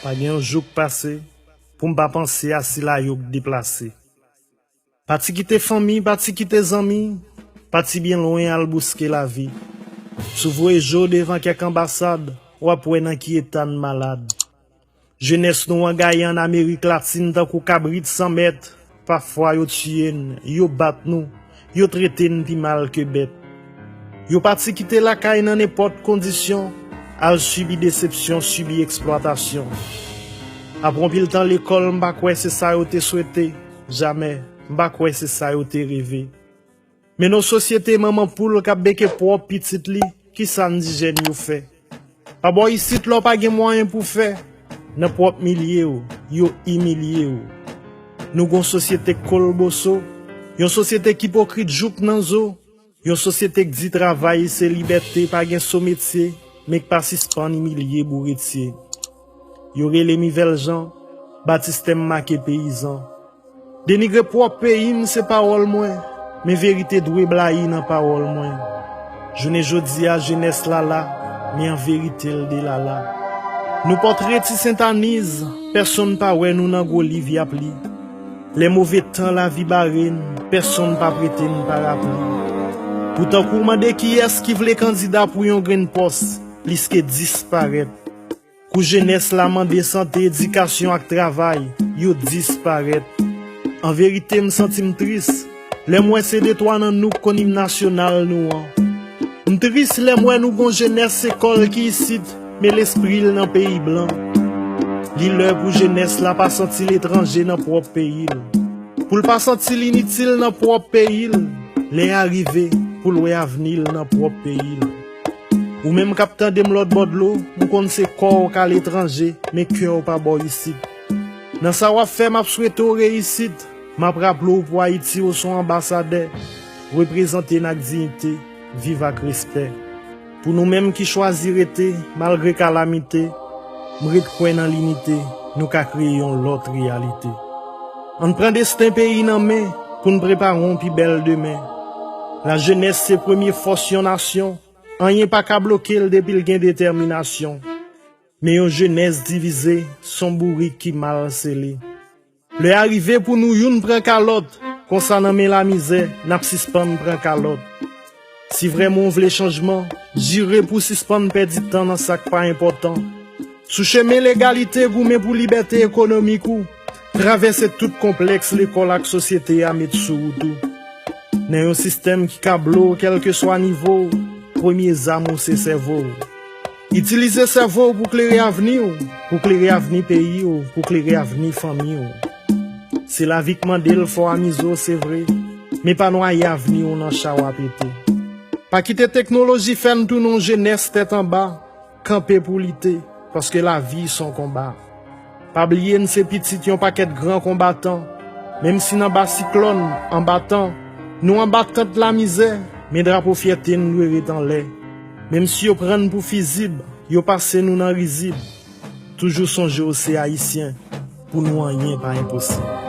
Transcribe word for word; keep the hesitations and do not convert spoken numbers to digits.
Pa gen yon jou k pase pou m pa panse a sila yo k deplase. Pati kite fanmi, pati kite zanmi, pati byen lwen al bouske lavi. Si w voye je w devan kèk anbasad, w ap wè nan ki eta n malad. Jenès nou an gaye ann Amerik Latin tankou kabrit san mèt. Pafwa yo tiye n, yo bat nou, yo trete n pi mal ke bèt. Yo pati kite lakay nan nenpòt kondisyon, al sibi desepsyon, sibi eksplwatasyon. Apre anpil tan lekòl, m pa kwè se sa yo te swete, jamè, m pa kwè se sa yo te reve. Men nan sosyete manman poul k ap beke pwòp pitit li, kisa n di jèn yo fè? Pa bò isit, lè w pa gen mwayen pou fè, nan pwòp milye w, yo imilye w. Nou gon sosyete k kolboso, yon sosyete k ipokrit jouk nan zo, yon sosyete k di travay se libète, pa gen so metye, men k pa sispann imilye bouretye. Yo rele m Yvel Jean, batistè m make peyizan. Denigre pwòp peyi m se pawòl mwen, men verite dwe blayi nan pawòl mwen. Jounen jodi a, jenès la la, men an verite l delala. Nou pòtre ti Sentaniz, pèsonn pa wè nou nan gwo liv y ap li. Lè move tan lavi bare n, pèsonn pa prete n parapli. Poutan kou w mande kiyès ki vle kandida pou yon grenn pòs, plis ke disparèt. Kou jenès la mande sante, edikasyon ak travay, yo disparèt. An verite, m santi m tris lè m wè se de twa nan nou k konn im nasyonal nou an. M tris lè m wè nou gon jenès se kò l ki isit, men lespri l nan peyi blan. Li lè pou jenès la pa santi l etranje nan pwòp peyi l. Pou l pa santi l initil nan pwòp peyi l. Lè a rive pou l wè avni l nan pwòp peyi l. Ou menm k ap tande m lòt bò dlo, m konn se kò w k aletranje, men kè w pa bò isit. Nan sa w ap fè, m ap swete w reyisit. M ap raple w pou Ayiti, w se yon anbasadè. Reprezante n ak diyite, viv ak respè. Pou nou menm ki chwazi rete, malgre kalamite, m ret kwè nan linite, nou ka kreye yon lòt reyalite. Ann pran desten peyi nan men, pou n prepare yon pi bèl demen. Lajenès se premye fòs yon nasyon, anyen pa ka bloke l depi l gen detèminasyon. Men yon jenès divize, s on bourik ki mal sele. Lè a rive pou nou youn pran kalòt, konsa nan men lamizè, n ap sispann pran kalòt. Si vrèman w vle chanjman, jire pou w sispann pèdi tan nan sa k pa enpòtan. Sou chemen legalite, goumen pou libète ekonomik ou, travèse tout konplèks lekòl ak sosyete a met sou wout ou. Nan yon sistèm ki ka blo w kèlkeswa nivo w, premye zam ou se sèvo w. Itilize sèvo w pou klere avni w, pou klere avni peyi w, pou klere avni fanmi w. Se lavi k mande l, fò w amize w, se vre, men pa nwaye avni w nan cha w ap ete. Pa kite teknoloji fè n tounen yon jenès tèt anba, kanpe pou lite, paske lavi s on konba. Pa bliye n se pitit yon pakèt gran konbatan. Menm si n anba siklòn, anba tan, nou anba tant lamizè, men drapo fyète n dwe ret anlè. Menm si yo pran n pou fizib, yo pase nou nan rizib. Toujou sonje w se Ayisyen, pou nou anyen pa enposib.